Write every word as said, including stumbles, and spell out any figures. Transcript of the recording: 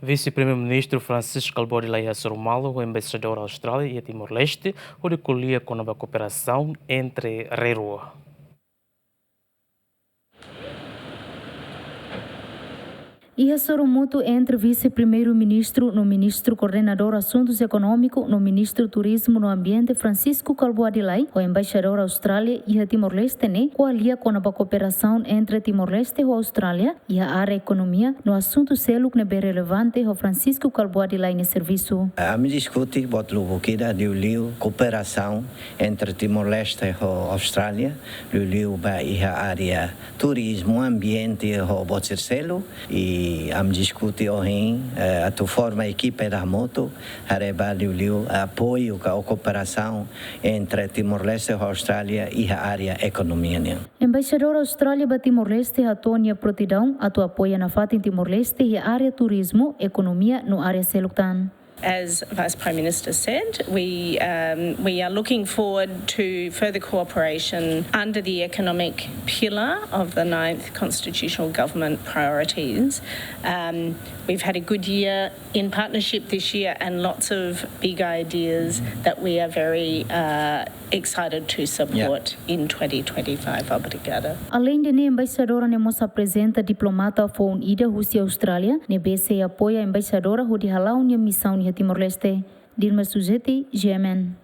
Vise-Primeiru-Ministru Francisco Kalbuadi Lay hasoru malu ho Embaixadór Austrália iha Timor-Leste, hodi ko'alia kona-ba kooperasaun entre rua. Iha hasoru mútuu entre Vise-Primeiru-Ministru no Ministru Koordenadór Asuntus Ekonómiku no Ministru Turizmu no Ambiente Francisco Kalbuadi Lay ho Embaixadór Austrália iha Timor-Leste ne'e, ko'alia kona-ba kooperasaun entre Timor-Leste ho Austrália iha área ekonomia no asuntu seluk ne'ebé relevante ho Francisco Kalbuadi Lay nia servisu. Ami diskute buat lubuk ida liuliu kooperasaun entre Timor-Leste ho Austrália, liuliu ba iha área turizmu, ambiente ho buat sira seluk, i ami diskute ohin, eh, atu forma ekipa ida hamutuk, haree ba liuliu apoiu ka kooperasaun entre Timor-Leste ho Austrália iha área ekonomia nian. Embaixadór Austrália ba Timor-Leste hato'o nia prontidaun atu apoia nafatin Timor-Leste iha área turizmu, ekonomia no área seluk tan. As Vice Prime Minister said, we, um, we are looking forward to further cooperation under the economic pillar of the ninth Constitutional Government priorities. Um, we've had a good year in partnership this year and lots of big ideas that we are very, uh, excited to support in twenty twenty-five. Obrigada. Aleinde ne'e, embaixadora ne'e mós aprezenta diplomata foun ida husi Austrália, ne'ebé sei apoia embaixadora hodi hala'o nia misaun iha Timor-Leste. Dilma Suzeti, G M N.